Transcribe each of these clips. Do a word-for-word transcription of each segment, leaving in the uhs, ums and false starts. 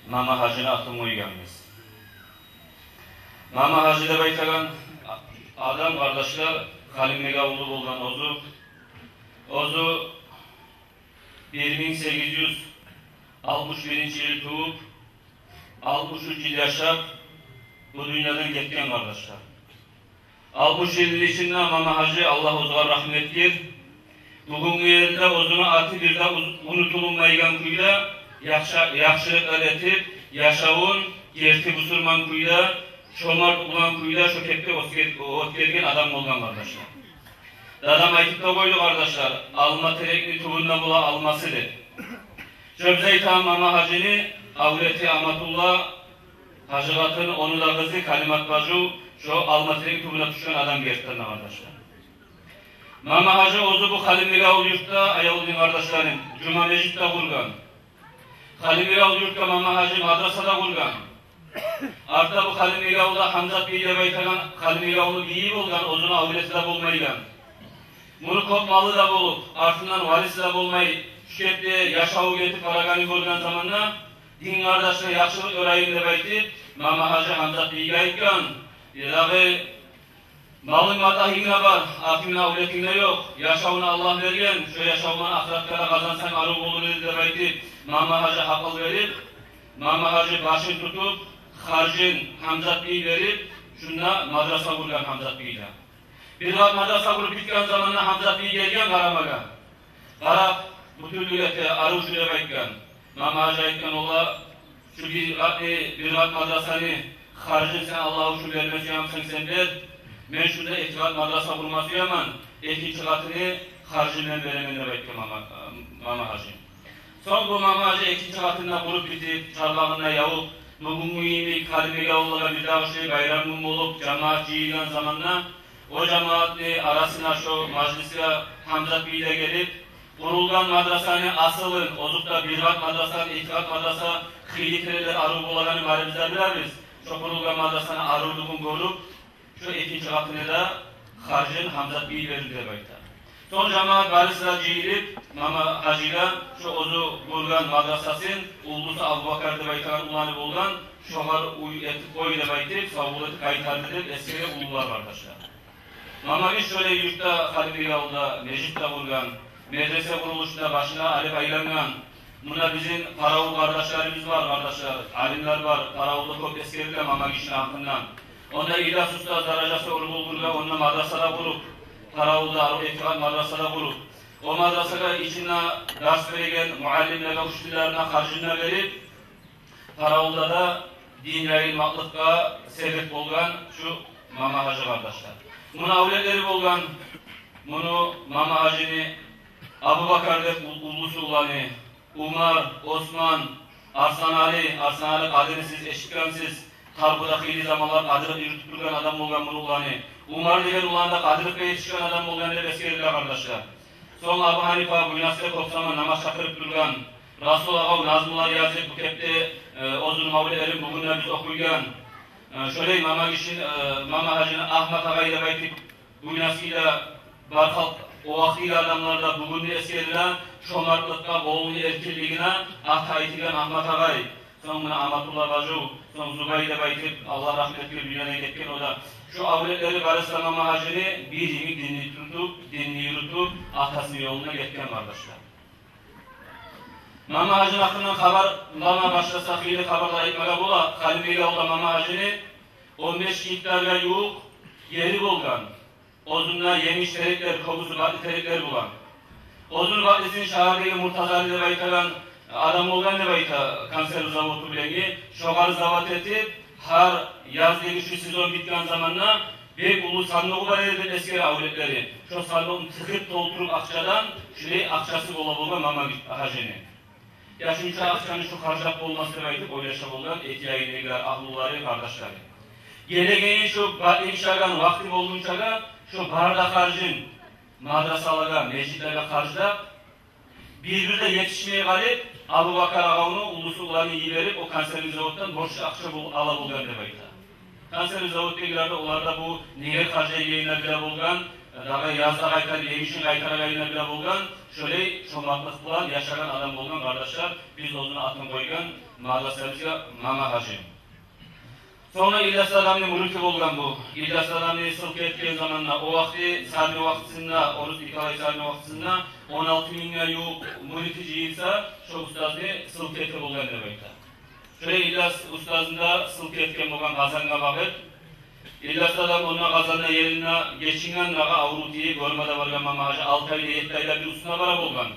Мама-гьажини атын къойгъанбыз. Мама-гьажи деп айтагъан адам, къардашлар, Халимбекавуллу болгъан оьзю. Оьзю бир минг сегиз юз алтмыш биринчи йыл тувуп, алтмыш уьч йыл яшап, бу дюньядан гетген, къардашлар. Алтмыш йылны ичинде Мама-гьажи, Аллагь оьзюне рагьмат этсин, бугюнгю ерде оьзюню аты бир де уз-, унутулунмайгъан кюйде яхшы, яхшылыкълар этип, яшавун герти бусурман кюйде, чомарт улан кюйде шо кепде оьтгер-, оьтгерген адам болгъан, къардашлар. Дадам айтып да къойду, къардашлар, алма терекни тюбюнде бола алмасы деп. Шо биз айтагъан Мама-гьажини авлети Аматулла, Гьажи къатын, ону да къызы Калимат бажу, шо алма терекни тюбюне тюшген адам гертиден де, къардашлар. Мама-гьажи оьзю бу Халимбекавул юртда, аявлу дин къардашларым, жума межит де къургъан. Халимбекавул юртда Мама-гьажи мадраса да къургъан. Артда бу Халимбекавулда Гьамзат бий деп айтагъан Халимбекавулну бийи болгъан, оьзюню авлети де болмайгъан. Муну кёп малы да болуп, артындан вариси де болмай, шу кепде яшаву гетип барагъанын гёрген заманда, дин къардашына яхшылыкъ ёрайым деп айтып, Мама-гьажи Гьамзат бийге айтгъан: «Э, дагъы малынг-матагьынг да бар, артынгда авлетинг де ёкъ. Яшавну Аллагь берген, шо яшавундан ахыратгъа да къазансанг, арив болур эди», — деп айтып, Мама-гьажи гьакъыл берип, Мама-гьажи башын тутуп, харжын Гьамзат бий берип, шунда мадраса къургъан Гьамзат бийде. Бир къат мадраса къуруп битген заманда Гьамзат бий гелген къарамагъа. Къарап, бютюнлюк эте, арив шу деп айтгъан. Мама-гьажи айтгъан: «Олла, шу бир къат, э, бир къат мадрасаны харжын сен Аллагь учун берме сюе бусанг, сен бер. Мен шунда эки къат мадраса къурма сюемен, экинчи къатыны харжын мен беремен», — деп айтгъан Мама, Мама-гьажи. Сонг бу Мама-гьажи экинчи къатын да къуруп битип, чарлагъын да явуп, бугюнгю йимик Халимбекавуллагъа бирдагъы шулай байрам гюн болуп, жамаат жыйылгъан заманда, о жамаатны арасына, шо мажлисге Гьамзат бий де гелип, къурулгъан мадрасаны асылын, озокъда, бир къат мадрасаны, эки къат мадраса хыйлы керенлер арив болагъанын барыбыз да билебиз. Шо къурулгъан мадрасаны аривлюгюн гёрюп, шо экинчи къатыны да харжын Гьамзат бий берди деп айта. Сонг жамаат барысы да жыйылып, Мама-гьажиге шо оьзю къургъан мадрасасын, уллусу Абубакар деп айтагъан уланы болгъан, шогъар уьй этип къой деп айтып, савгъат этип къайтарды деп эсгере уллулар, къардашлар. Мама-гьажи шолай юртда, Халимбекавулда межит де къургъан, медресе къурулушунда башына алып айлангъан. Муна бизин Къаравул къардашларыбыз бар, къардашлар, алимлер бар, Къаравулда кёп эсгериле Мама-гьажини гьакъындан. Онда Ильяс устаз даражасы уллу болгъургъа, онда мадраса да къуруп, Къаравулда арив эки къат мадраса да къуруп, о мадрасагъа ичинде дарс береген муаллимлеге учительлерине харжын да берип, Къаравулда да дин яйылмакълыкъгъа себеп болгъан шу Мама-гьажи, къардашлар. Муну авлетлери болгъан, муну Мама-гьажини Абубакар деп ул-, уллусу уланы, Умар, Осман, Арсланали, Арсланали Къадирни сиз эшитгенсиз, Къарбуда хыйлы заманлар къадырып юрютюп тургъан адам болгъан муну уланы. Умар деген уланы да къадырып етишген адам болгъан деп эсгериле, къардашлар. Сонг Абу Гьанифа Буйнакскиде кёп заман намаз чакъырып тургъан, Расул агъав назмулар язып, бу кепде, э, оьзюню мавлетлерин бугюн де биз охуйгъан. Э, шолай Мама-гьажини, э, Мама-гьажини Агьмат агъай деп айтып, Буйнакскиде бар халкъ, о вакътидеги адамлар да бугюн де эсгериле, чомартлыкъгъа, къолуну эркинлигине аты айтылгъан Агьмат агъай. Сонг муна Аматулла бажу, сонг Зубай деп айтып, Аллагь рагьмат этсин, дюньядан гетген о да. Шу авлетлери барысы да Мама-гьажини бир йимик динни тутуп, динни юрютюп, атасыны ёлунда гетген, къардашлар. Мама-гьажини гьакъындан хабарлама башласакъ, хыйлы хабарлар айтмагъа бола. Халимбекавулда Мама-гьажини он беш гектаргъа ювукъ ери болгъан. Оьзюнде емиш тереклер, кёбюсю батли тереклер болгъан. Оьзюню батлисин шагьардагъы Муртазали деп айтагъан адам болгъан деп айта, консерв заводу булангъы. Шогъар завод этип, гьар яздагъы шу сезон битген заманда бек уллу сандыгъы бар эди деп эсгере авлетлери. Шо сандыгъын тыкъып толтуруп акъчадан, шулай акъчасы бола болгъан Мама-гьажини. Я шунча акъчаны шу харжлап болмас деп айтып ойлаша болгъан эти яйындагъылар, агьлюлери, къардашлары. Гелегени шу батли ишагъан вакъти болгъунчагъа шу бары да харжын мадрасалагъа, межитлеге харжлап, бир-бир де етишмей къалып, Абубакар агъавну уллусу уланы йиберип, о консервный заводдан борчлу акъча бол-, ала болгъан деп айта. Консервный заводдагъылар да, олар да бу неге харжлайгъанын биле болгъан, дагъы язда къайтарып, емишин къайтарагъанын биле болгъан, шолай чомартлыкъ булан яшагъан адам болгъан, къардашлар, биз оьзюню атын къойгъан мадрасабызгъа Мама-Гьажи. Сонг Ильяс Адамны мюрити болгъан бу. Ильяс Адамны сылкъ этген заманда, о вакъти Сарни вакътисинде, орус Николай Сарни вакътисинде он алты мингге ювукъ мюрити жыйылса, шо устазны сылкъ эте болгъан деп айта. Шолай Ильяс устазны да сылкъ этген болгъан Къазангъа багъып. Ильяс Адам онда Къазанда еринде гечинген, дагъы аврув тийип, гёрме де баргъан Мама-Гьажи, алты айда, етти айда бир уьстюне бара болгъан.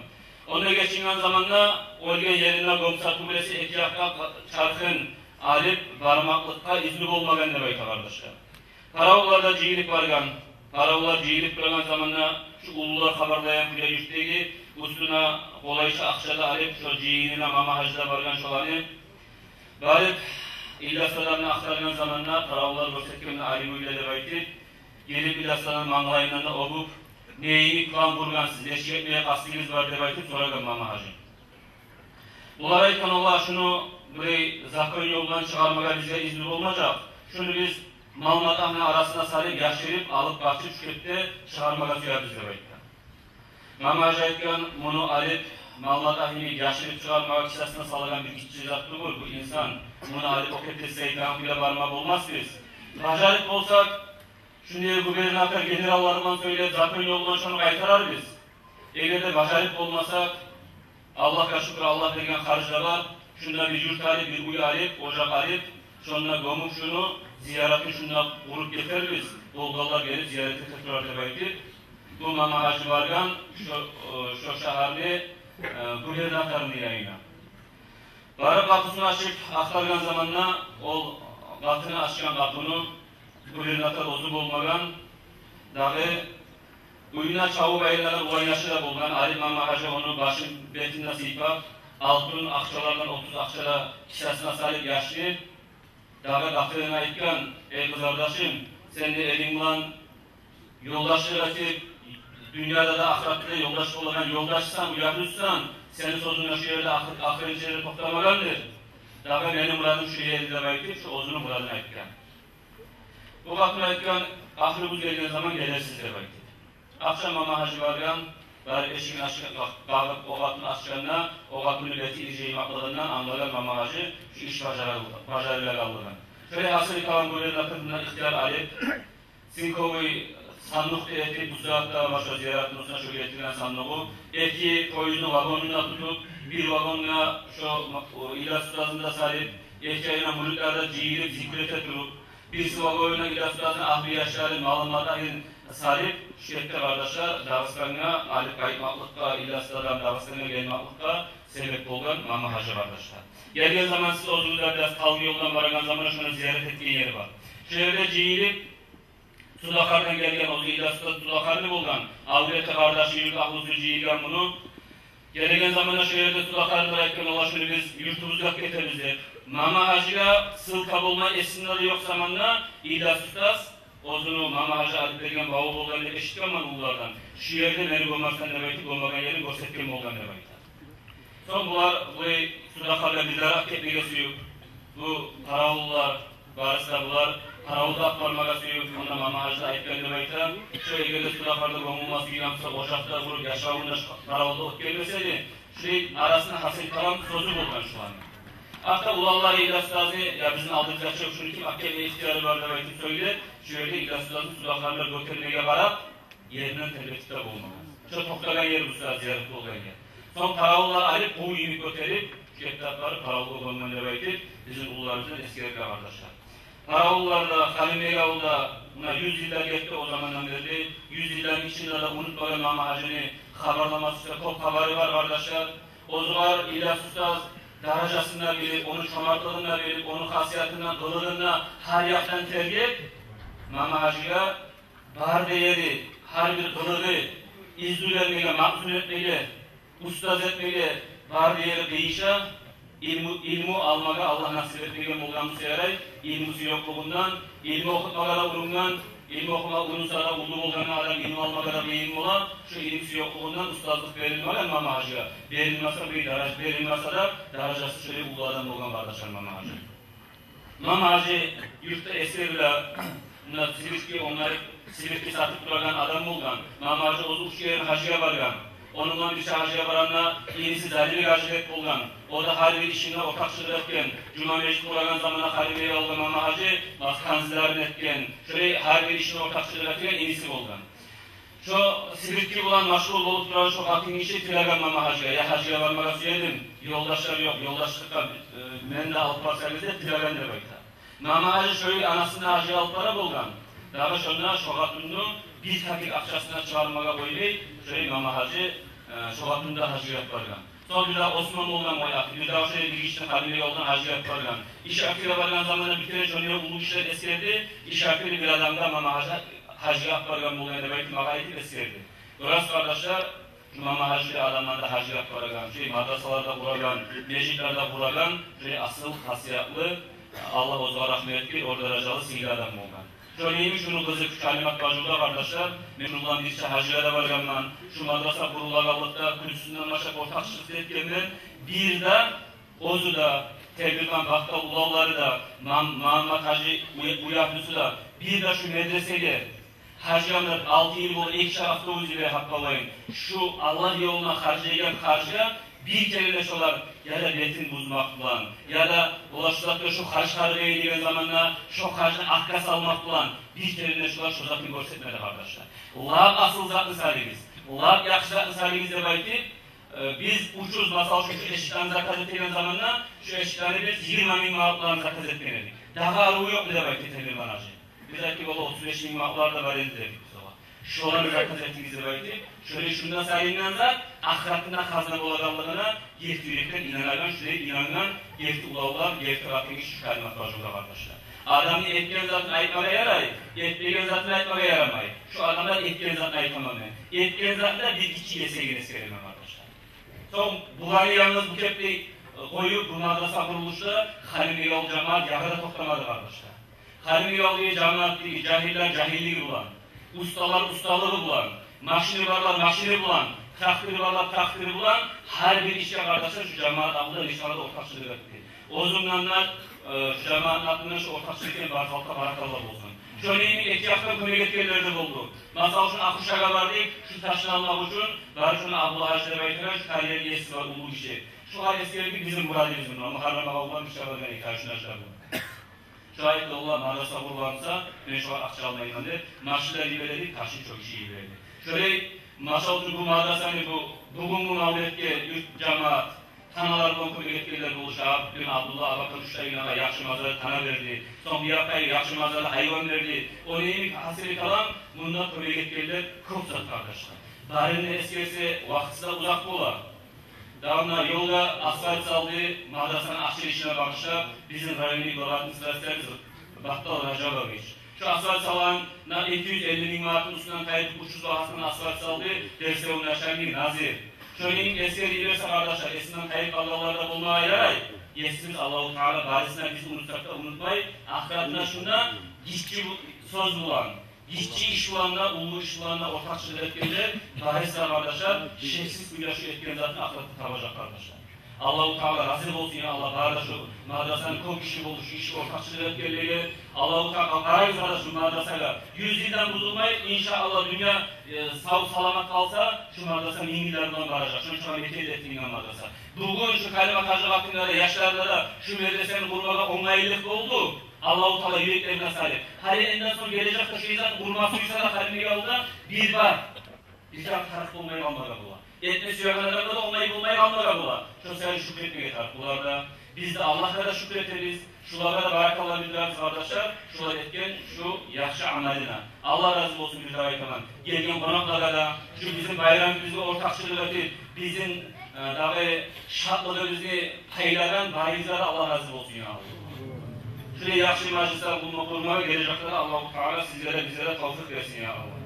Онда гечинген заманда оьлген еринде гёмсе тюгюлесе, эки якъгъа чархын алып бармакълыкъгъа изну болмагъан деп айта, къардашлар. Къаравуллар да жыйылып баргъан. Къаравуллар жыйылып баргъан заманда шу уллулар хабарлайгъан кюйде юртдагъы, уьстюне къолайча акъча да алып, шо жыйынына Мама-Гьажи де баргъан шоланы. Барып, Ильяс Адамны ахтаргъан заманда къаравуллар гёрсетген Алимуьйле деп айтып, гелип Ильяс Адамны мангалайындан да оьбюп, не йимик план къургъансыз, нечик этмеге къастыгъыз бар деп айтып сорагъан Мама-Гьажи. Булар айтгъан: «Валлагь, шуну булай закон ёл булан чыгъармагъа бизге изну болмажакъ. Шуну биз мал-матагьны арасына салып, яшырып, алып къачып, шу кепде чыгъармагъа сюебиз», — деп айтгъан. Мама-Гьажи айтгъан: «Муну алып, мал-матагьны яшырып чыгъармагъа кисасына салагъан бир гиччи зат тюгюл бу, инсан. Муну алып о кепде сиз айтагъан кюйде барма болмас биз. Бажарып болсакъ, шунда губернатор, генераллар булан сёйлеп, закон ёл булан шуну къайтарарбыз. Эгер де бажарып болмасакъ, Аллагьгъа шюкюр, Аллагь берген харж да бар. Шунда бир юрт алып, бир уьй алып, ожакъ алып, шонда гёмюп шуну, зияратын шунда къуруп гетербиз. Болгъанлар гелип зиярат эте турар», — деп айтып, бу Мама-Гьажи баргъан шо, шо шагьарны, э, губернаторну янына. Барып, къапусун ачып ахтаргъан заманда, ол къатыны ачгъан къапуну губернатор оьзю болмагъан, дагъы уьюне чабып айланагъан улан яшы да болгъан. Алип Мама-Гьажи ону башын, бетин де сыйпап, алтын акъчалардан отуз акъча да кисасына салып яшны, дагъы къатынына айтгъан: «Эй, къызардашым, сен де эринг булан ёлдашлыкъ этип, дюньяда да, ахыратда да ёлдаш болагъан ёлдашсан, уьягьлюсюсен, сени сёзюнг де шу ерде ахыр, ахырынчы ерде токътамагъандыр. Дагъы мени мурадым шу ерде», — деп айтып, шу оьзюню мурадын айтгъан. Бу къатын айтгъан: «Ахыры гюн гелген заман гелерсиз», — деп айтып. Ахшам Мама-Гьажи баргъан, барып эшигин ачгъан, къагъып, о къатын ачгъанда, о къатынны бети иржаймакълыгъындан англагъан Мама-Гьажи шу иш бажарыл-, бажарылагъанлыгъын. Шолай асыры калгъан гюнлерде къатындан ихтияр алып, цинковый сандыкъ да этип, бу сагьатда бар шо зияратны уьстюне шо гелтирген сандыгъы, эки поездни вагонун да тутуп, бир вагонгъа шо, о, Ильяс устазны да салып, эки янына мюритлер де жыйылып, зикру эте туруп, бириси вагонуна Ильяс устазны агьлю яшларын, малын-матагьын салып, шу кепде, къардашлар, Дагъыстангъа алып къайтмакълыкъгъа, Ильяс устаздан Дагъыстангъа гелмакълыкъгъа себеп болгъан Мама-Гьажи, къардашлар. Гелген заман сиз оьзюгюз де бираз талгъы ёлдан барагъан заман шону зиярат этген ери бар. Шу ерде жыйылып, Судакъардан гелген, оьзю Ильяс устаз Судакъарлы болгъан, авлети, къардашы, юрт агьлюсю жыйылгъан муну. Гелеген заманда шу ерде судакъарлылар айтгъан: «Валлагь, шуну биз юртубузгъа алып гетебиз», — деп. Мама-Гьажиге ссылка болмай, эсинде де ёкъ заманда Ильяс устаз оьзюню Мама-Гьажи алып берген баву болгъан деп эшитгенмен уллулардан. «Шу ерде мени гёмерсен», — деп айтып, гёмеген ерин гёрсетген болгъан деп айта. Сонг булар, бу судакъарлар бирдагъы алып гетмеге сююп, бу къаравуллар, барысы да булар къаравулда алып бармагъа сююп, онда Мама-Гьажи да айтгъан деп айта: «Шу эгер де судакъарда гёмюлме сюйген буса, ожакъ да къуруп, яшавун да шу къаравулда оьтгермес эди». Шулай арасында гьасил калам сёзю болгъан шуланы. Артда уланлары Ильяс устазны: «Я, бизин алдыбызгъа чыгъып, шуну ким алып гетме ихтияры бар?» — деп айтып сёйлеп, шу ерде Ильяс устазны судакъарлар гётермеге къарап, еринден тербетип де болмагъан. Шо токътагъан ер буса зиярат болгъан ер. Сонг къаравуллар алып, къув йимик гётерип, шу кепде апарып къаравулгъа гёмген деп айтып, бизин уллуларыбыздан эсгериле, къардашлар. Къаравуллар да, Халимбекавулда, муна юз йыллар гетди о замандан берли, юз йылланы ичинде де унутмагъан Мама-Гьажини хабарламасы уьстюнде кёп хабары бар, къардашлар. Оьзюгер Ильяс устаз даражасын да билип, ону чомартлыгъын да билип, ону хасиятын да, къылыгъын да гьар якъдан тергеп, Мама-Гьажиге бары да ери, гьар бир къылыгъы, изну бермеге, маъзун этмеге, устаз этмеге бары да ери къыйыша. Илму, илму алмагъа Аллагь насип этмеген болгъан буса ярай, илмусу ёкълугъундан. Илму охутмагъа да урунгъан, илму охумагъа урунса да, уллу болгъан адам илму алмагъа да къыйын бола. Шу илмусу ёкълугъундан устазлыкъ берилмеген Мама-Гьажиге. Берилмесе, бир дараж-, берилмесе де, даражасы шолай уллу адам болгъан, къардашлар, Мама-Гьажи. Мама-Гьажи юртда эсгериле, муна сибирский, онлар сибирский сатып турагъан адам болгъан. Мама-Гьажи оьзю уьч керен гьажгъа баргъан. Ону булан бирче гьажгъа баргъанда, иниси Залибек гьажи гетип болгъан. О да гьар бир ишинде ортакъчылыкъ этген. Жума межит къурагъан заманда Халимбекавулгъа Мама-гьажи башкъы хизматларын этген. Шолай гьар бир ишинде ортакъчылыкъ этген иниси болгъан. Шо сибиртки булан машгъул болуп турагъан шо къатын гиши тилеген Мама-гьажигъа: «Я гьажгъа бармагъа сюе эдим, ёлдашлар ёкъ, ёлдашлыкъгъа, э, мени де алып барсагъыз», — деп тилеген деп айта. Мама-гьажи шолай анасын да гьажгъа алып бара болгъан. Дагъы шонда шо къатынны бир капек акъчасын да чыгъармагъа къоймай, шолай Мама-гьажи, э, шо къатынны да гьажгъа алып баргъан. Сонг бир дагъы Осман болгъан, ой, ахыр, бир дагъы шолай бир гишини Халимбекавулдан гьажгъа алып баргъан. Иш ахырына баргъан заманда бир керен шону уллу гишилер эсгерди, иш ахыры бир адамны да Мама-гьажи гьажгъа алып баргъан болгъан деп айтып, магъа айтып эсгерди. Дурас, къардашлар, Мама-гьажи адамланы да гьажгъа алып барагъан, шолай мадрасалар да къурагъан, межитлер де къурагъан, шолай асил хасиятлы, Аллагь оьзюне рагьмат этгир, оьр даражалы, сыйлы адам болгъан. Шону йимик шуну къызы Калимат Бажу да, къардашлар, мен шуну булан бирче гьажгъа да баргъанман, шу мадраса къурулагъанлыкъда кюллюсюнден башлап ортакъчылыкъ этгенмен, бир де оьзю де, Темирлан Бахтал уланлары да, Мам-, Мамат-гьажи уя-, уягьлюсю де, бир де шу медресеге гьажгъа алты йыл болду, эки шар автобус йибере гьаппалайын. Шу Аллагь ёлуна харжлайгъан харжгъа бир керен де шолар яда бетин бузмакъ булан, яда олар шу затгъа шу харж харжлай деген заманда шо харжны артгъа салмакъ булан бир керен де шолар шо затны гёрсетмеди, къардашлар. Лап асил затны салыгъыз, лап яхшы затны салыгъыз деп айтып, э, биз учуз, масал учун, шу эшиклени заказ этеген заманда шу эшиклени биз йигирма минг манатлардан заказ этген эдик. Дагъы арив ёкъму деп айтды Темирлан-гьажи. Биз айтдыкъ: «Валлагь, отуз беш минг манатлар да бар эди», — дедик биз огъар. «Шоланы заказ этигиз», — деп айтды. Шолай шунда салынгъан зат ахыратында хазна болагъанлыгъына герти юрекден инанагъан, шулай инангъан герти уланлар, герти къатын гиши шу Калимат Бажу да, къардашлар. Адамны этген затын айтмагъа ярай, этмеген затын айтмагъа ярамай. Шу адамлар этген затын айтаман мен. Этген затны да бир гиччи гесегин эсгеремен, къардашлар. Сонг буланы янгыз бу кепде, э, къоюп, бу мадраса къурулушда Халимбекавул жамаат ягъы да токътамады, къардашлар. Халимбекавул жамаат деги, жагьиллер жагьиллиги булан, усталар усталыгъы булан, машини барлар машини булан, трактору барлар трактору булан, гьар бир ишге, къардашлар, шу жамаат алда иншаАллагь ортакъчылыкъ этди. Оьзюмден де, э, шу жамаатны атындан шу ортакъчылыкъгъа бар халкъгъа баракалла болсун. Шону йимик эки якъдан кёмек этгенлер де болду. Масал учун, Ахушагъа бардыкъ шу ташны алмакъ учун, барып шону Абдулла-гьажи деп айтагъан шу карьер еси бар, уллу гиши. Шогъар эсгердик бизин мурадыбызны, Мугьаррам агъа булан бирче баргъан эди, Ахушагъа булан. Шо айтды: «Валлагь, мадраса къурулгъан буса, мен шогъар акъча алмайман», — деп, машинлер йибердик, ташны шо гиши йиберди. Шолай, масал учун, бу мадрасаны, бу бугюнгю мавлетге юрт жамаат, таналар булан кёмек этгенлер болуш, бир Абдулла Абакар уьч тайгъанагъа яхшы мазарда тана берди. Сонг бир якъгъа яхшы мазарда гьайван берди. Ону йимик, гьасили калам, мунда кёмек этгенлер кёп зат, къардашлар. Барын да эсгерсе, вакътиси де узакъ бола. Давно ёлгъа асфальт салды, мадрасаны ачылышына багъышлап, бизин районну глава администрациябыз Баттал Ражабович. Шо асфальт салгъангъа эки юз элли минг манатны уьстюнден тайып, уьч юз багьасындан асфальт салды, Дерсеву начальник Назир. Шону эсгерип йиберсе, къардашлар, эсинден тайып къалгъанлар да болмагъа ярай. Есибиз Аллагьу Таала барысын да биз унутсакъ да унутмай, ахыратына шунда гиччи бу-, сёз булан, гиччи иш булан да, уллу иш булан да ортакъчылыкъ этгенлер барысы да, къардашлар, шексиз кюйде шу этген затын ахыратда табажакъ, къардашлар. Аллагьу Таала рази болсун, я Аллагь, бары да шу мадрасаны кёп гиши болуп шу ишге ортакъчылыкъ этгенлеге. Аллагьу Таала, къарагъыз, къардашлар, шу мадрасагъа юз йылдан бузулмай, иншаАллагь, дюнья, э, сав-саламат къалса, шу мадраса минг йыллар булан баражакъ. Шонча мекенли этилинген мадраса. Бугюн шу Калимат-гьажи къатынлары, яшлары да шу медресени къурмагъа онгайлыкъ болду. Аллагьу Таала юреклерине салып. Гьали энниден сонг гележекде шу изат къурма сюйсе де, Халимбекавулда бир бар. Бир тарыкъ болмай къалмагъа бола. Этме сюеген адамгъа да онгай болмай къалмагъа бола. Шо саялы шюкюр этмеге тарыкъ булар да. Биз де Аллагьгъа да шюкюр этебиз. Шулагъа да баракалла билдиребиз, къардашлар. Шулар этген шу яхшы амалына. Аллагь рази болсун, бир де айтаман. Гелген къонакълагъа да, шу бизин байрамыбызгъа ортакъчылыкъ этип, бизин, э, дагъы шатлыгъыбызны пайлагъан барыгъызгъа да Аллагь рази болсун, я Аллагь. Шулай яхшы мажлислер къурма-, къурмагъа гележекде де Аллагьу Таала сизге де, бизге де тавфикъ берсин, я Аллагь.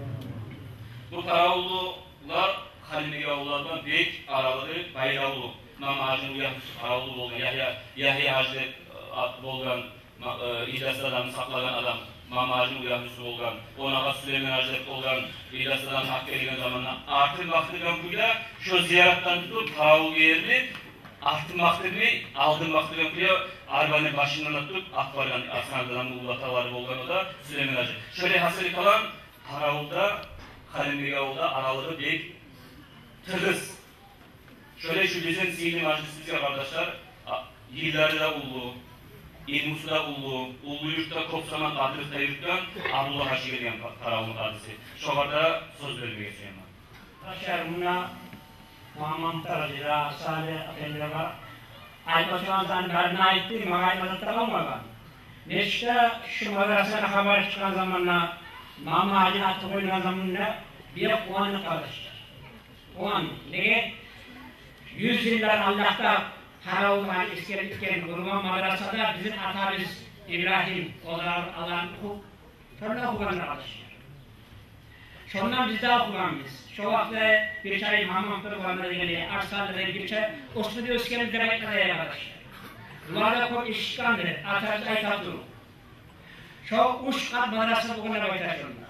Бу Таравуллулар Халимбекавуллулардан бек аралыгъы байлавлу. Мама-гьажини уягьлюсю Таравуллу болгъан, Ягья, Ягья-гьажи деп, э, ат болгъан, ма-, э, Илдас адамны сакълагъан адам, Мама-гьажини уягьлюсю болгъан. Ону агъасы Сулейман-гьажи деп болгъан, Илдас адамны алып гелген заманда артын бакъдыргъан кюйде, шо зияратдан тутуп Таравулгъа ерли, артын бакъдырмай, алдын бакъдыргъан кюйде арбаны башындан тутуп алып баргъан, Арслан адамны уллу аталары болгъан о да, Сулейман-гьажи. Шолай, гьасили калам, Таравулда, Халимбекавулда аралыгъы бек тыгъыз. Шолай шу бизин сыйлы мажлисибизге, къардашлар, а, йыллары да уллу, илмусу да уллу, уллу юртда кёп заман къадиликде юрютген Абдулла гьажи гелген, Къа-, Къаравулну къадиси. Шогъар да сёз бермеге сюемен. Къардашлар, муна Магьаммат гьажи де, Салигь эфенди де бар. Айтма турагъанны барын айтды, магъа айтма да къалмагъан. Нечик де шу мадрасаны хабары чыкъгъан заманда, Магьаммат гьажини аты къоюлгъан заманда бек къувандыкъ, къардашлар. Къувандыкъ. Неге? Юз йыллар алда Къаравулну гьали эсгерилген къургъан мадрасада бизин атабыз Ибрагьим, о заман Аллагьны къулу, шонда охугъанлар, къардашлар. Шондан биз де охугъанбыз. Шо вакътиде бирче Магьаммат бир къувандыкъ дегенде, Арслан деген бирче, оьсмеде оьсгенбиз деп айтма да ярай, къардашлар. Булар да кёп эшитгендир, атабыз айта туруп. Шо уьч къат мадраса болгъан деп айта шонда.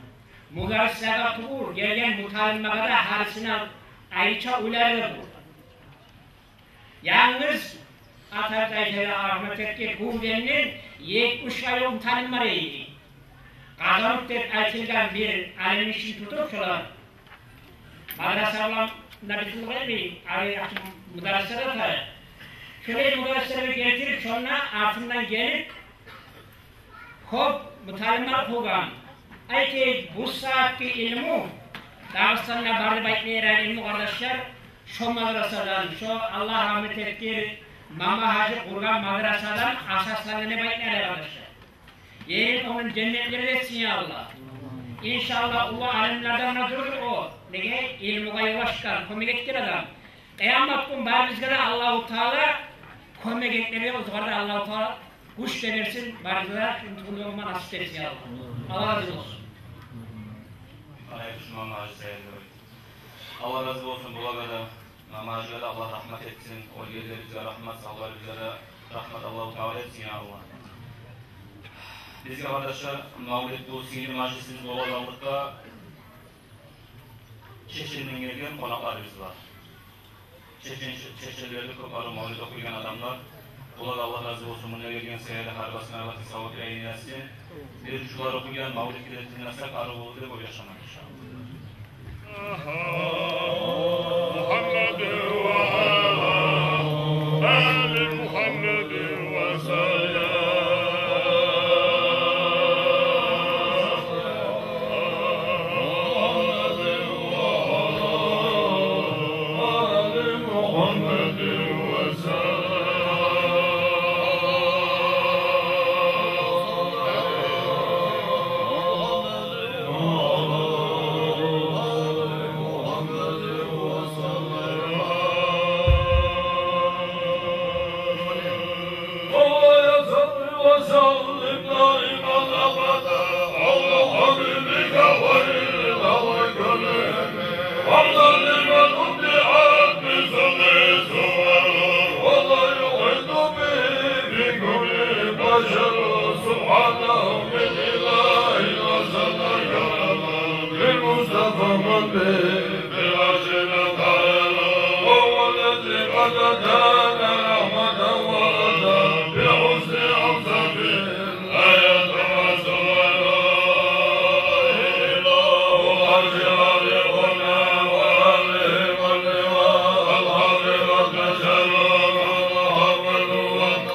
Мударрислеге тюгюл, гелген муталимлеге де гьарисине айрыча уьйлери де болгъан. Янгыз атабыз айтагъан, рагьмат этген, Гюргенни етмиш айлыкъ муталим бар эди. Къазанып деп айтылгъан бир алимни ишин тутуп шолар, мадраса булан да битип къоймай, али ачып мударрислер де тайып. Шолай мударрислерни гелтирип, шонда артындан гелип, кёп муталимлер къургъан. Айтайыкъ, бу сагьатгъы илму, Дагъыстанда бар деп айтма ярай илму, къардашлар, шо мадрасадан, шо, Аллагь рагьмат этгир, Мама-гьажи къургъан мадрасадан асаслангъан деп айтма ярай, къардашлар. Ерин ону женнетлерде этсин, я Аллагь. Иншаллагь, уллу алимлерден де дюр о. Неге? Илмугъа ёл ачгъан, кёмек этген адам. Къыямат гюн барыбызгъа да Аллагьу Таала кёмек этмеге, оьзю де Аллагьу Таала гюч де берсин, барыбызгъа да шуну тюгюл болма насип этсин, я Аллагь. Аллагь рази болсун. Аллагь рази болсун булагъа да, Мама-гьажиге де Аллагь рагьмат этсин, оьлгенлерибизге рагьмат, савларыбызгъа да рагьмат Аллагьу Таала этсин, я Аллагь. Бизге, къардашлар, мавлид, бу сыйлы мажлисибиз болагъанлыкъгъа, Чеченден гелген къонакъларыбыз бар. Чечен, чеченлер де кёп, арив мавлид охуйгъан адамлар. Булагъа Аллагь рази болсун, мунда гелген саялы гьар бирисине Аллагь савап яйын этсин. Биз шулар охуйгъан мавлидге де тынгласакъ, арив болур деп ойлашаман, иншаллагь. محمد وعلى آل محمد وسلم. مولاي صل وسلم دائما أبدا على حبيبك خير الخلق كلهم. حمدا لمن أبدعت بسمه الصور ولا يحيط به بكل بشر. سبحانه من إله أرسل كرما للمصطفى من به في العرش نطق. وهو الذي قد أتانا رحمة وردا بحسن أوصاف آيات وسور. الله أرشد لنا وعليه اللواء الحق والبشر والمحمد والمحمد.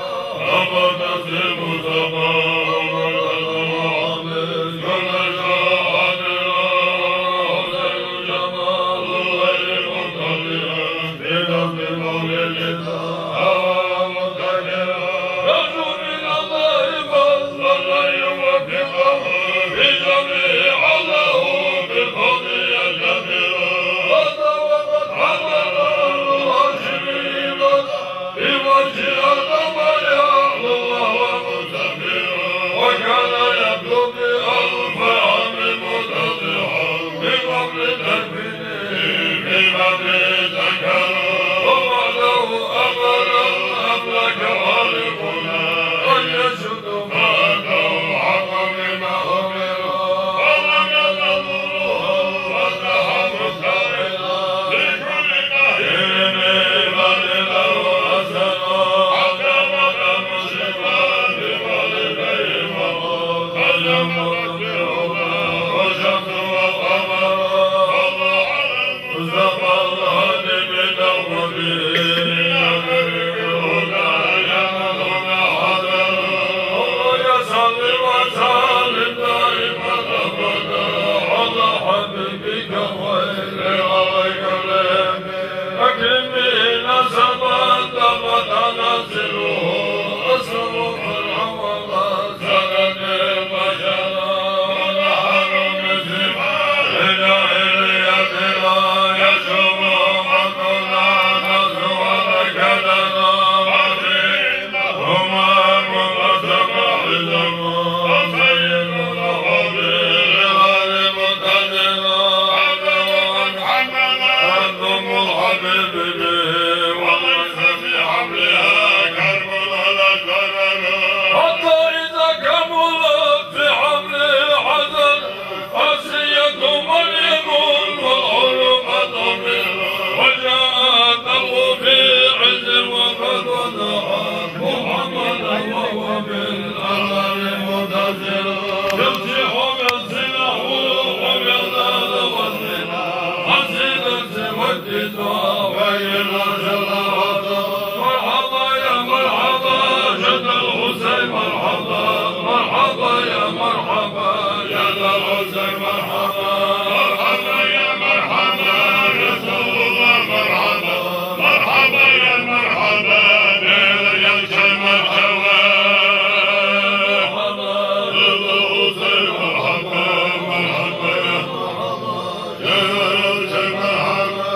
حبيبي، وليس في حملها كرب ولا ضرر. حتى إذا كملت في حملها حزن آسية مريم والعلق طفل، وجاء تمشي في عز وقد وضعت محمدا وهو بالأمر متصل. يمشي حب الزنا ويزال وزنا، حسينا سوى وإلى جل وعلا. مرحبا يا مرحبا، جد الحسين، مرحبا. مرحبا يا مرحبا، جد الحسين، مرحبا. مرحبا يا مرحبا، يا رسول الله، مرحبا. مرحبا يا مرحبا، يا شيخ، مرحبا. مرحبا، جد الحسين، مرحبا. مرحبا يا، يا شيخ، مرحبا.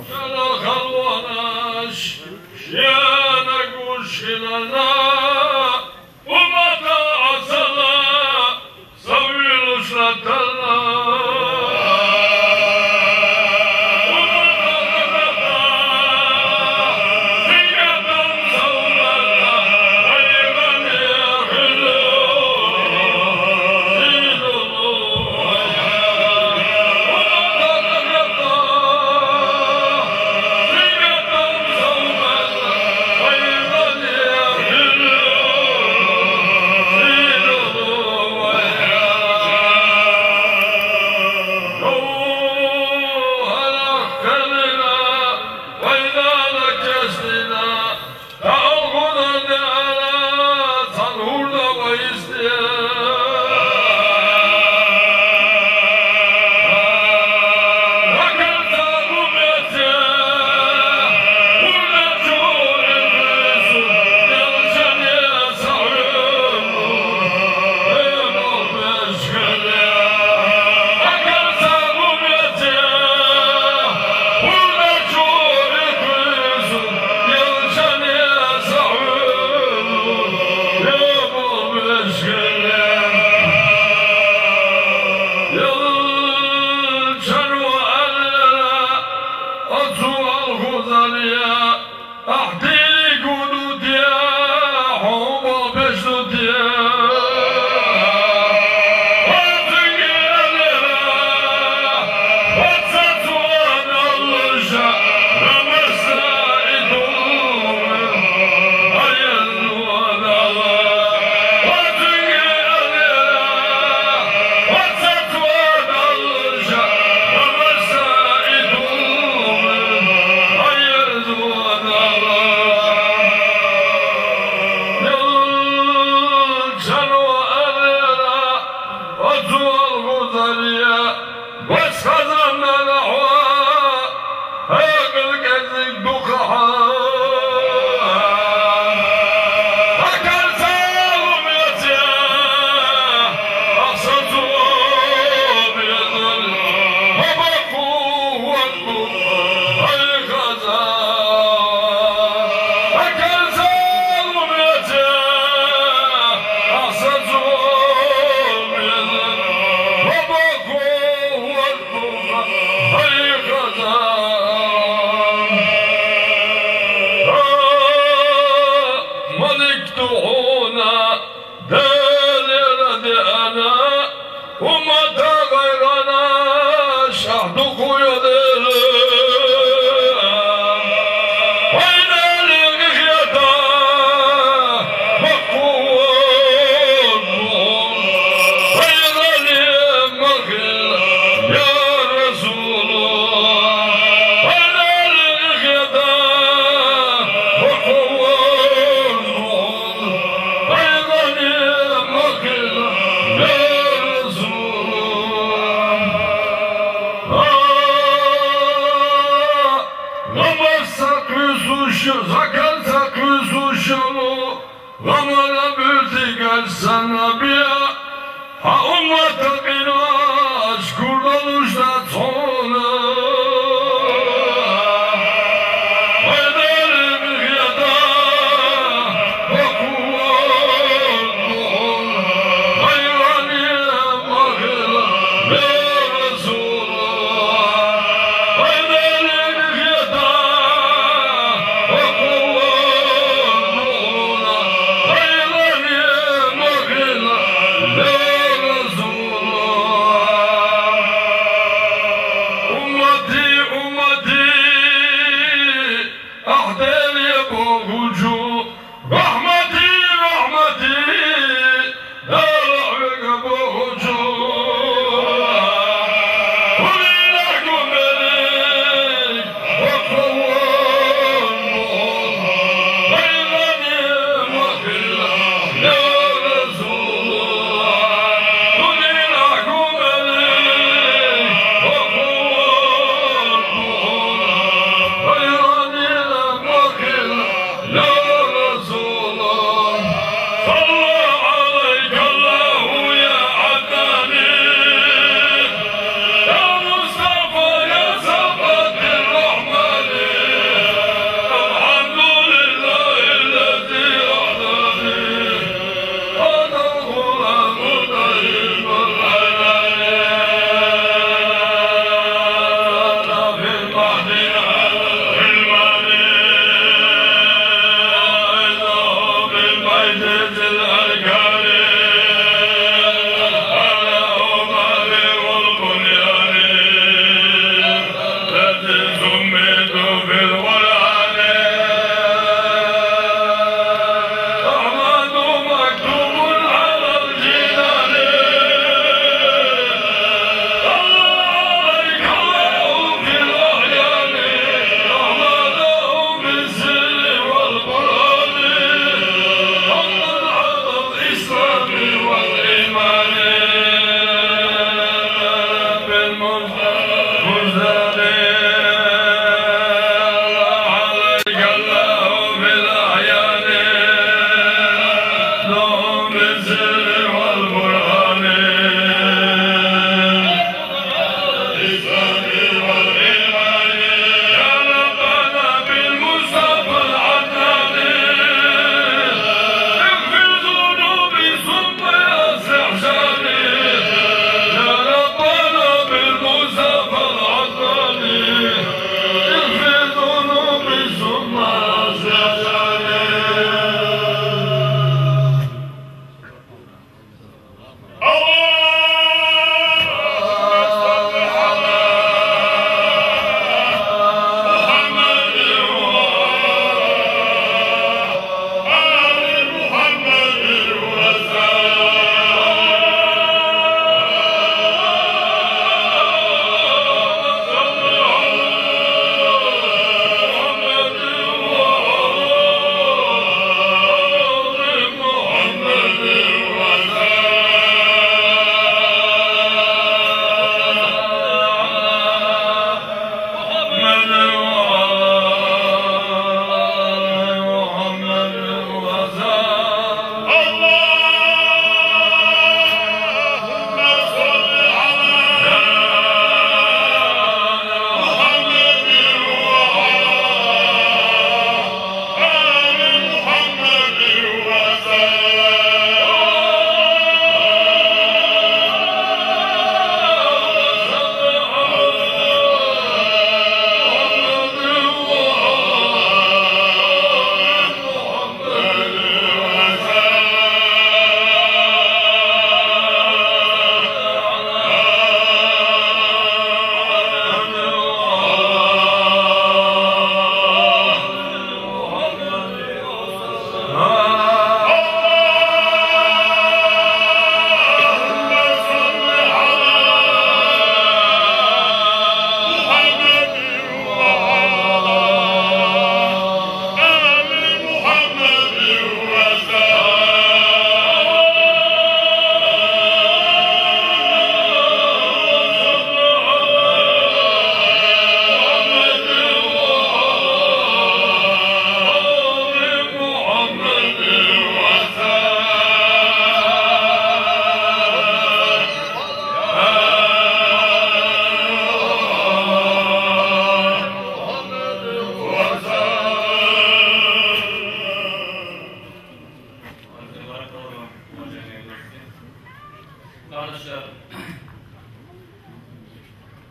Шала халванаш, шияна гушгъинана, умматгъа асала, савлу шатала.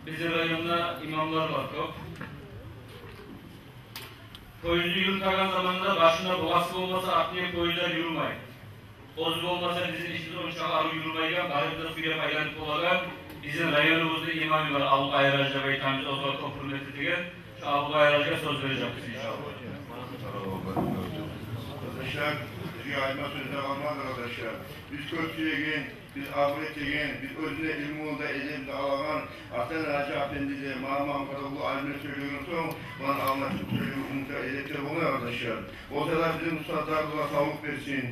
Бизин районда имамлар бар кёп. Поезд юрютеген заманда башында бугъасы болмаса, артында поездлер юрюмей. Оьзю болмаса, бизин ишибиз онча арив юрюмейген, барыбыз да сюйреп айланып болагъан. Бизин районубузну имамы бар, Абубайыр-гьажи деп айтабыз, оьзюне кёп гьюрмет этеген. Шу Абубайыр-гьажиге сёз бережекбиз, иншаллагь. Къардашлар, бизге айтма сёз де къалмады, къардашлар. Биз кёп сюеген, биз абур этеген, биз оьзюне илмуну да, эдебин де алагъан, Гьасан-гьажи апенди де, Магьаммат-къадагъулу алимлер сёйлеген сонг, буланы алма чыгъып сёйлеме умут да, эдеп де болмай, къардашлар. О саялы бизин устазларыбызгъа савлукъ берсин,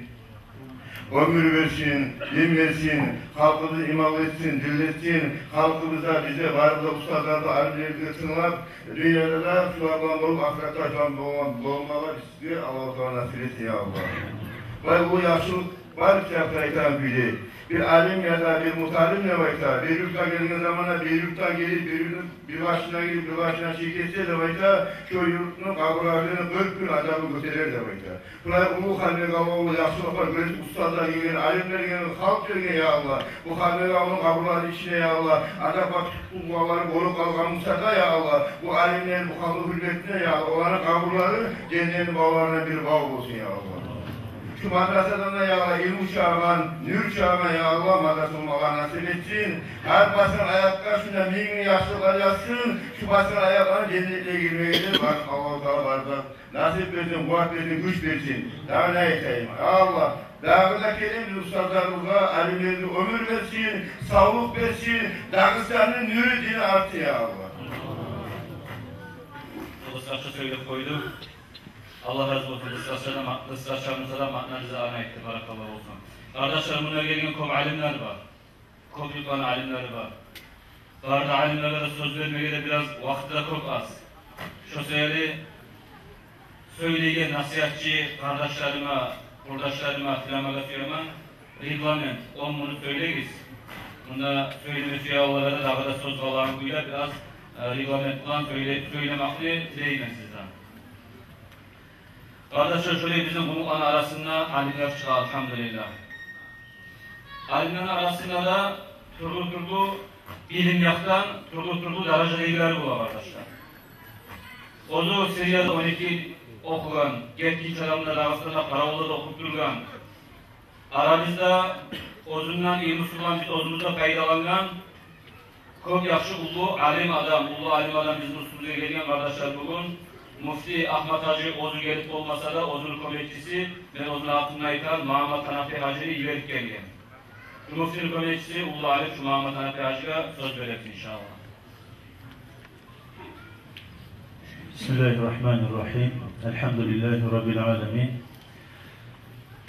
оьмюр берсин, дин берсин, халкъыбызны иманлы этсин, динли этсин. Халкъыбыз да, биз де, барыбыз да устазлар да, алимлерибизге тынглап, дюньяда да шулар булан болуп, ахыратда шулар булан болмагъа бизге Аллагьу Таала насип этсин, я Аллагь. Бай, бу яхшылыкъ бар, китапда айтагъан кюйде. Бир алим яда бир муталим деп айта, бир юртгъа гелген заманда, бир юртгъа гелип, бир юртну бир башына гелип, бир башына чекинсе деп айта, шо юртну къабурларыны къыркъ гюн азабы гётерер деп айта. Булай уллу Ханбек авулгъа яхшылыкъ бар, гёресиз, устазлар гелген, алимлер гелген, халкъ гелген, я Аллагь. Бу Ханбек авулну къабурларыны ичине, я Аллагь, ата-бабалары болуп къалгъан буса да, я Аллагь, бу алимлени бу къабур гьюрметине, я Аллагь, оланы къабурлары женнетни бавларындан бир бав болсун, я Аллагь. Шу мадрасадан да, я Аллагь, илму чагъагъан, нюр чагъагъан, я Аллагь, мадрасаны Аллагь насип этсин. Гьар басгъан аякъгъа шунда минг яхшылыкълар язсын. Шу басгъан аякъланы женнетлеге гирмеге де бар Аллагьу Таала бар да насип берсин, къуват берсин, гюч берсин. Дагъы не айтайым? Аллагь, дагъы да гелеген устазларыбызгъа, алимлерибизге оьмюр берсин, савлукъ берсин. Дагъыстанны нюрю, дини артсын, я Аллагь. Къысгъача сёйлеп къойдум. Аллагь рази болсун, къысгъача да ма-, къысгъача буса да маъна бизге аны айтды, баракалла болсун. Къардашлар, мунда гелген кёп алимлер бар. Кёп юртланы алимлери бар. Бары да алимлеге де сёз бермеге де бираз вакъти де кёп аз. Шо саялы сёйлейген насигьатчы къардашларыма, къурдашларыма тилемеге сюемен, регламент, он минут сёйлегиз. Мунда сёйлеме сюегенлеге де дагъы да сёз къалагъан кюйде бираз, э, регламент булан сёйле-, сёйлемекни тилеймен сизден. Къардашлар, шолай бизин къумукъланы арасында алимлер чыгъа, альгьамдулиллагь. Алимлени арасында да тюрлю-тюрлю билим якъдан тюрлю-тюрлю даражадагъылары бола, къардашлар. Оьзю Сирияда он эки йыл охугъан, гетгинче адамлар арасында Къаравулда да охуп тургъан, арабызда оьзюнден, илмусундан биз оьзюбюз де пайдалангъан кёп яхшы уллу алим адам, уллу алим адам бизин уьстюбюзге гелген, къардашлар. Бугюн муфти Агьмат-гьажи оьзю гелип болмаса да, оьзюню кёмекчиси, мен оьзюню атымдан айтаман, Магьаммат-Гьанафи-гьажини йиберип гелген. Шу муфтини кёмекчиси уллу алим, шу Магьаммат-Гьанафи-гьажиге сёз беребиз, иншаллагь. بسم الله الرحمن الرحيم. الحمد لله رب العالمين.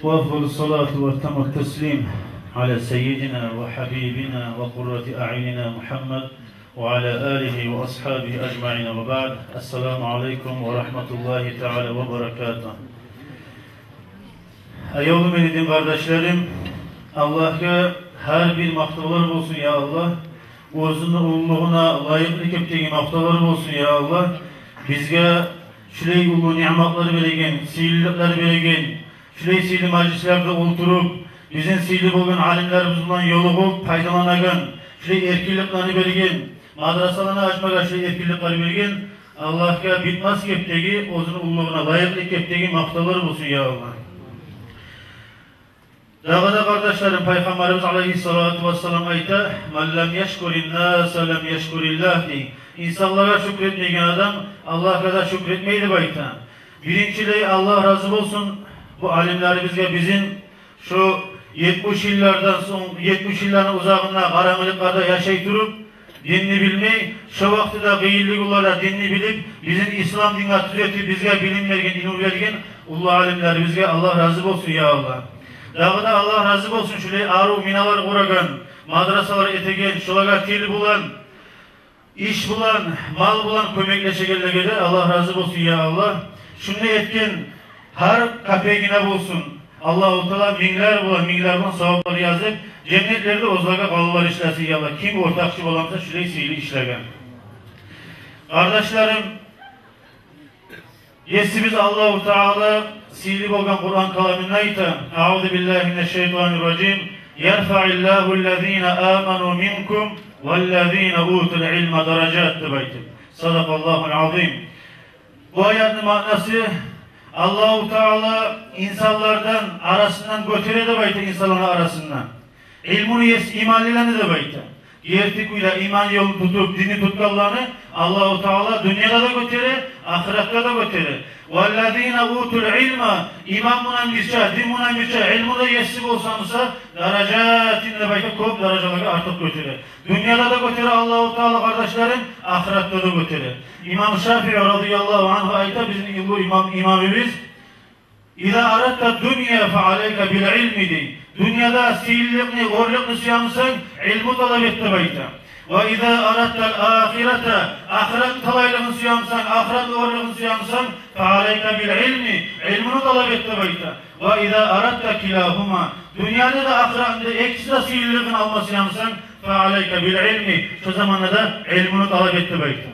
وأفضل الصلاة وأتم التسليم على سيدنا وحبيبنا وقرة أعيننا محمد وعلى آله وأصحابه أجمعين، وبعد. السلام عليكم ورحمة الله تعالى وبركاته. Аявлу мени дин къардашларым, Аллагьгъа гьар бир макътавлар болсун, я Аллагь. Оьзюню уллулугъуна лайыкълы кепдеги макътавлар болсун, я Аллагь. Бизге шулай уллу ниъматлар береген, сыйлылыкълар береген, шулай сыйлы мажлислерде олтуруп, бизин сыйлы болгъан алимлерибиз булан ёлугъуп пайдаланагъан, шулай эркинликлени берген, мадрасаланы ачмагъа шулай эркинликлер берген Аллагьгъа битмес кепдеги, оьзюню уллулугъуна лайыкълы кепдеги макътавлар болсун, я Аллагь. Дагъы да, къардашларым, Пайхаммарыбыз алайгьиссалату вассалам айта: من لم يشكر الناس لم يشكر الله, дей. Инсанлагъа шюкюр этмейген адам Аллагьгъа да шюкюр этмей, деп айта. Биринчилей, Аллагь рази болсун бу алимлерибизге, бизин шу етмиш йыллардан сонг, етмиш йылланы узагъында къарангылыкъларда яшай туруп, динни билмей, шо вакътиде къыйынлы гюнлерде динни билип, бизин ислам динге тюзетип, бизге билим берген, илму берген уллу алимлерибизге Аллагь рази болсун, я Аллагь. Дагъы да Аллагь рази болсун шулай арив миналар къурагъан, мадрасалар этеген, шолагъа тил булан, иш булан, мал булан кёмеклешегенлеге де Аллагь рази болсун, я Аллагь. Шунда этген гьар капегине болсун Аллагьу Таала минглер булан, минглер булан саваплар язып, женнетлерде оьзлеге къалалар ишлесин, я Аллагь. Ким ортакъчы боламса шулай сыйлы ишлеге. Къардашларым, Есибиз Аллагьу Таала сыйлы болгъан Къуран каламында айта: أعوذ بالله من الشيطان الرجيم. «Ярфаъиллагьу ллазина аману минкум валлазина утул илма даражат», — деп айтып. Садакъаллагьул азим. Бу аятны маънасы: Аллагьу Таала инсанлардан арасындан гётере деп айта, инсанланы арасындан илмуну ес, иманлыланы деп айта. Герти кюйде иман ёлун тутуп, динни тутгъанланы Аллагьу Таала дюньяда да гётере, ахыратда да гётере. «Валлазина утул илма», иман булан бирче, дин булан бирче, илмуну да еси болса буса, «даражатин», деп айта, кёп даражалагъа артыкъ гётере. Дюньяда да гётере Аллагьу Таала, къардашларым, ахыратда да гётере. Имам Шафии радияллагьу ангьу айта, бизин уллу имам, имамыбыз: «Иза аратта дунья фа алейка бил илми», — дей. Дюньяда сыйлылыкъны, оьрлюкню сюе бусанг, илму талап эт деп айта. «Ва иза аратта ал ахирата», ахыратны талайлыгъын сюе бусанг, ахыратны оьрлюгюн сюе бусанг, «фа алейка бил илми», илмуну талап эт деп айта. «Ва иза аратта килагьума», дюньяны да, ахыратны да экисини де сыйлылыгъын алма сюе бусанг, «фа алейка бил илми», шо заманда да илмуну талап эт деп айта.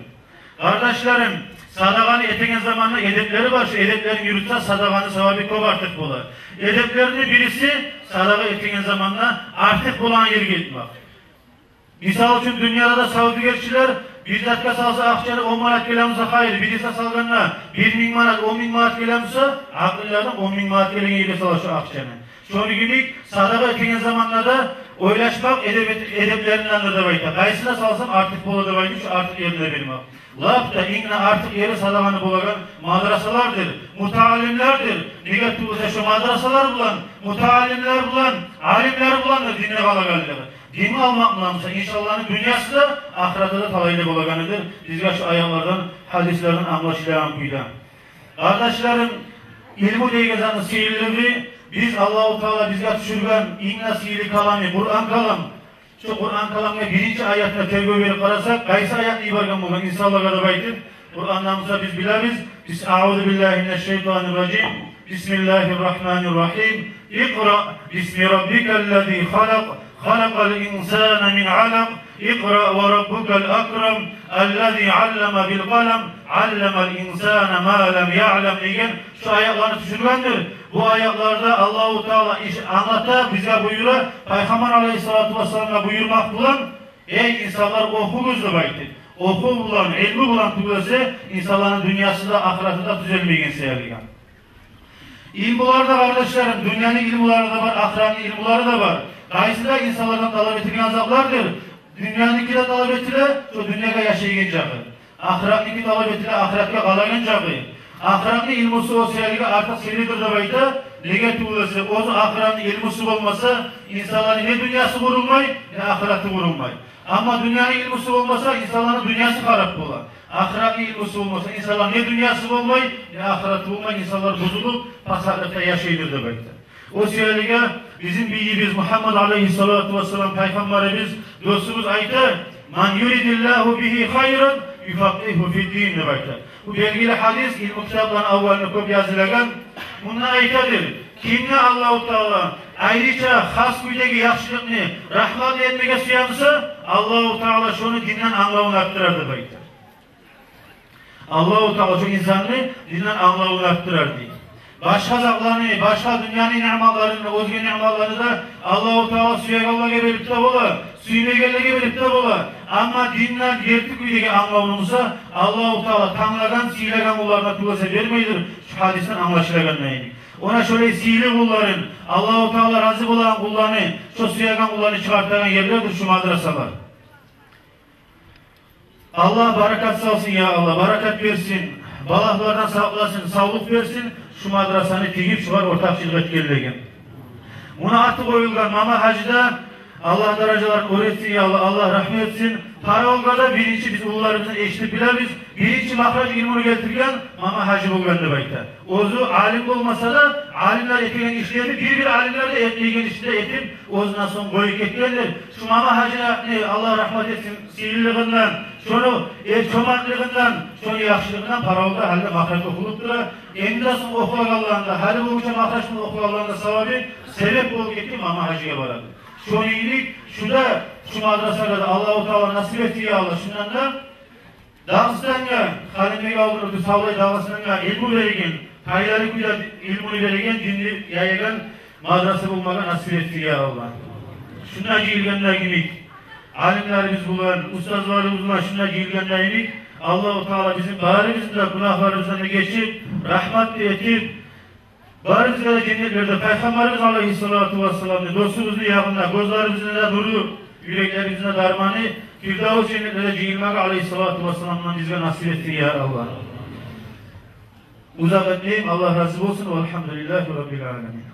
Къардашларым, садагъаны этеген заманда эдеплери бар, шо эдеплерин юрютсе, садагъаны савабы кёп артыкъ бола. Эдеплерини бириси, садагъа этеген заманда артыкъ болагъан ерге этмек. Мисал учун, дюньяда да савдюгерчилер бир затгъа салса акъчаны, он манат геле буса, хайыр, бирисине салгъанда бир минг манат, он минг манат геле буса, акъыллы адам он минг манат гелеген ерге сала шо акъчаны. Шону йимик, садагъа этеген заманда да ойлашмакъ эдеп-, эдеплеринден деп айта. Къайсына салсам артыкъ бола деп айтып, шо артыкъ ерине бермек. Лап да инг де артыкъ ери садагъаны болагъан мадрасалардыр, мутаалимлердир. Неге тюгюл де шо мадрасалар булан, мутаалимлер булан, алимлер буландыр динни къалагъанлыгъы. Динни алмакъ булан буса, инсанланы дюньясы да, ахыраты да талайлы болагъаныдыр. Бизге шо аятлардан, гьадислерден англашылагъан кюйде. Къардашларым, илму деген затны сыйлылыгъы, биз, Аллагьу Таала бизге тюшюрген инг де сыйлы каламы Къуран калам. Шо Къуран каламгъа биринчи аятына тергев берип къарасакъ, къайсы аятны йиберген болгъан инсанлагъа деп айтып, Къуранда буса биз билебиз: «Бис-, аузу биллагьи минаш-шайтанир-ражим. Бисмиллагьир-рагьманир-рагьим. Икъраъ бисми раббикаллази халакъ. Халакъал инсана мин алакъ. Икъраъ ва раббукал акрам. Аллази аллама бил къалам. Алламал инсана ма лам яълам», — деген шо аятланы тюшюргендир. Бу аятларда Аллагьу Таала иш англата, бизге буюра, Пайхаммар алейгьиссалату вассаламгъа буюрмакъ булан: «Эй инсанлар, охугъуз», — деп айтып. Охув булан, илму булан тюгюл эсе, инсанланы дюньясы да, ахыраты да тюзелмейген саялы. Илмулар да, къардашларым, дюньяны илмулары да бар, ахыратны илмулары да бар. Къайсы да инсанлардан талап этилген затлардыр. Дюньяныки де талап этиле, шо дюньягъа яшайгъан чакъы. Ахыратныки талап этиле, ахыратгъа къалагъан чакъы. Ахыратны илмусу о саялы артыкъ сыйлыдыр деп айта. Неге тюгюл эсе, оьзю ахыратны илмусу болмаса, инсанланы не дюньясы къурулмай, не ахыраты къурулмай. Амма дюньяны илмусу болмаса, инсанланы дюньясы харап бола. Ахыратны илмусу болмаса, инсанланы не дюньясы болмай, не ахыраты болмай, инсанлар бузулуп, пасатлыкъда яшайдыр деп айта. О саялы бизин бийибиз Мугьаммад алейгьиссалату вассалам, пайхаммарыбыз, достубуз айта: «Ман юридиллагьу бигьи хайран юфакъкъигьгьу фиддин», — деп айта. Бу белгили гьадис, илму китапланы аввалында кёп язылагъан. Мунда айтадыр: кимге Аллагьу Таала айрыча, хас кюйдеги яхшылыкъны, рагьматны этмеге сюе буса, Аллагьу Таала шону динден англавун артдырар деп айта. Аллагьу Таала шо инсанны динден англавун артдырар дей. Башгъа затланы, башгъа дюньяны ниъматларын, оьзге ниъматланы да Аллагьу Таала сюегенлеге берип де бола, сюймегенлеге берип де бола. Амма динден герти кюйдеги англавун буса, Аллагьу Таала танглагъан, сыйлагъан къулларына тюгюл эсе бермейдир, шо гьадисден англашылагъандай. Она шолай сыйлы къулларын, Аллагьу Таала рази болагъан къулланы, шо сюеген къулланы чыгъартагъан ерлердир шо мадрасалар. Аллагь баракат салсын, я Аллагь, баракат берсин. Балагьлардан сакъласын, савлукъ берсин. Шу мадрасаны тигип, шулар ортакъчылыкъ этгенлеге. Муна аты къоюлгъан Мама-гьажи де, Аллагь даражаларын оьр этсин, я Аллагь, Аллагь рагьмат этсин. Паравулгъа да биринчи, биз уллуларыбыздан эшитип билебиз, биринчи махраж илмуну гелтирген Мама-гьажи болгъан деп айта. Оьзю алим болмаса да, алимлер этеген ишлени бир-бир алимлер де этмейген ишни де этип, оьзюнден сонг къоюп гетгендир. Шу Мама-гьажини, Аллагь рагьмат этсин, сыйлылыгъындан, шону, э, чомартлыгъындан, шону яхшылыгъындан Паравулда гьали де махраж охулуп тура. Энди сонг охулагъанланы да, гьали болгъунча махраж булан охулагъанланы да савабы себеп болуп гетген Мама-гьажиге барады. Шону йимик, шу да, шу мадрасагъа да Аллагьу Таала насип этсин, я Аллагь, шундан да Дагъыстангъа, Халимбекавулдан оьтюп савлай Дагъыстангъа илму береген, пайдалы кюйде илмуну береген, динни яягъан мадраса болмагъа насип этсин, я Аллагь. Шунда жыйылгъанда йимик, алимлерибиз булан, устазларыбыз булан шунда жыйылгъанда йимик, Аллагьу Таала бизин барыбызны да гюнагьларыбыздан да гечип, рагьмат да этип, барыбызгъа да женнетлерде Пайхаммарыбыз алайгьиссалату вассаламны, достубузну ягъында, гёзлерибизни де нюрю, юреклерибизни де дарманы, Фирдавс женнетлерде жыйылмагъа алайгьиссалату вассалам булан бизге насип этсин, я Аллагь. Узакъ этмейим, Аллагь рази болсун. Валгьамдулиллагьи раббил аламин.